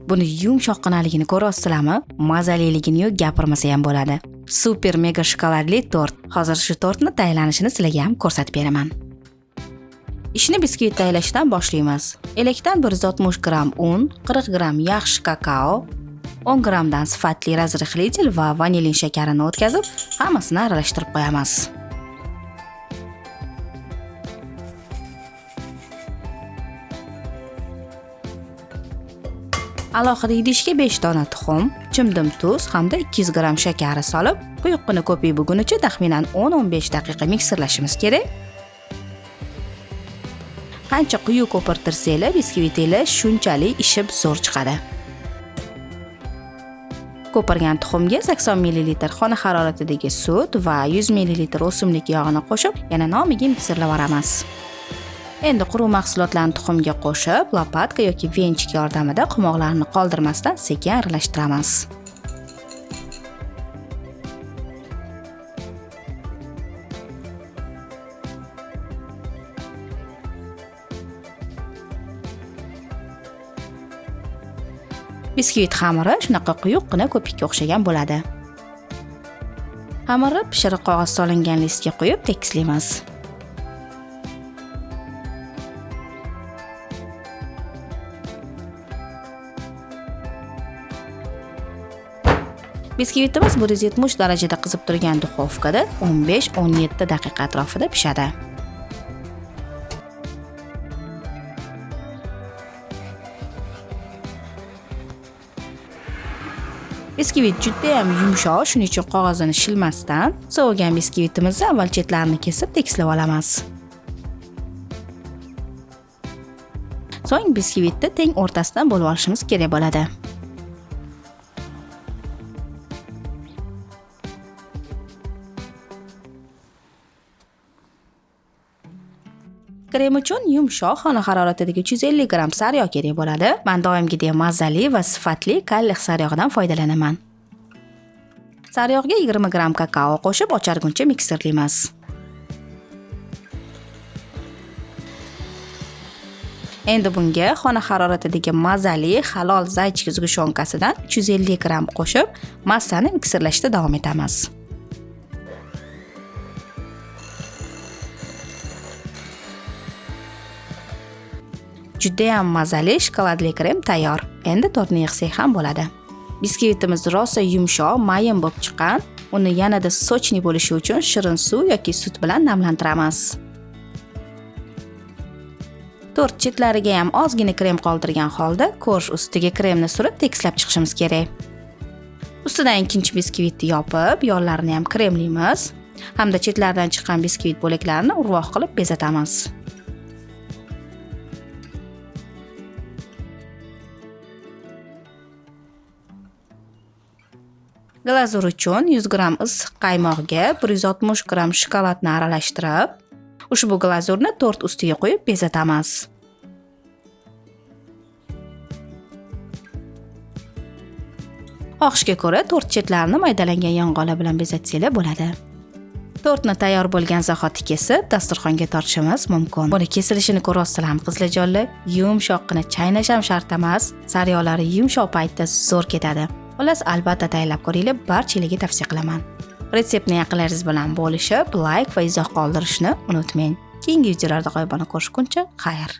Buni yumshoqqinaligini ko'ryapsizlarmi? Mazaliligini yo'q gapirmasa ham bo'ladi. Super mega shokoladli tort. Hozir shu tortni tayyorlanishini sizlarga ham ko'rsatib beraman. Ishni biskvit tayyorlashdan boshlaymiz. Elakdan 160 gramm un, 40 gramm yaxshi kakao, 10 grammdan sifatli разрыхлитель va vanilin shakarini o'tkazib, hammasini aralashtirib qo'yamiz. Alohida idishga 5 dona tuxum, chimdim tuz hamda 200 gramm shakari solib, quyuqqina ko'pik bo'lgunicha taxminan 10-15 daqiqa mikserlashimiz kerak. Qancha quyuq ko'pirtirsanglar, biskvitinglar shunchalik ishib zo'r chiqadi. Ko'pirgan tuxumga 80 ml xona haroratidagi sut va 100 ml o'simlik yog'ini qo'shib, yana nomiga mikserlab yuboramiz. Endi quruq mahsulotlarni tuxumga qo'shib, lopatka yoki venchik yordamida qumoqlarni qoldirmasdan sekin aralashtiramiz. Biskvit xamiri shunaqa quyuqqina ko'pikka o'xshagan bo'ladi. Xamirni pishiriq qog'oz solingan listga qo'yib tekislaymiz. Biskvitimiz 170 darajada qizib turgan duxovkada 15-17 daqiqa atrofida pishadi. Biskvit juda ham yumshoq, shuning uchun qog'ozini shilmasdan sovigan biskvitimizni avval chetlarini kesib tekislab olamiz. So'ng biskvitni teng o'rtasidan bo'lib olishimiz kerak bo'ladi. Krem uchun yumshoq xona haroratidagi 350 gramm sariyog' kerak bo'ladi. Men doimgidek mazali va sifatli Kallix sariyog'idan foydalanaman. Sariyog'ga 20 gramm kakao qo'shib ocharguncha mikserlaymiz. Endi bunga xona haroratidagi mazali halol zaychik sgushonkasidan 350 gramm qo'shib, massani mikserlashda davom etamiz. Juda ham mazali shokoladli krem tayyor. Endi tortni yig'sak ham bo'ladi. Biskvitimiz rosa yumshoq, mayin bo'lib chiqqan. Uni yanada sochli bo'lishi uchun shirin suv yoki sut bilan namlantiramiz. Tort chetlariga ham ozgina krem qoldirgan holda korj ustiga kremni surib tekislab chiqishimiz kerak. Ustidan ikkinchi biskvitni yopib, yonlarini ham kremlaymiz hamda chetlaridan chiqqan biskvit bo'laklarini urvoq qilib bezatamiz. Glazur uchun 100 gramm issiq qaymoqga 160 gramm shokoladni aralashtirib, ushbu glazurni tort ustiga qo'yib bezatamiz. Xohishga ko'ra tort chetlarini maydalangan yong'oqlar bilan bezatsanglar bo'ladi. Tortni tayyor bo'lgan zahoti kesib, dasturxonga tortishimiz mumkin. Buni kesilishini ko'ryapsizlarmi, qizlarjonlar? Yumshoqqina chaynash ham shart emas, sariyog'lari yumshoq paytda zo'r ketadi. Xullas, albatta tayyorlab ko'ringlar, barchalarga tavsiya qilaman. Retseptni yaqinlaringiz bilan bo'lishib, like va izoh qoldirishni unutmang. Keyingi videolarda g'oyibona ko'rishguncha xayr.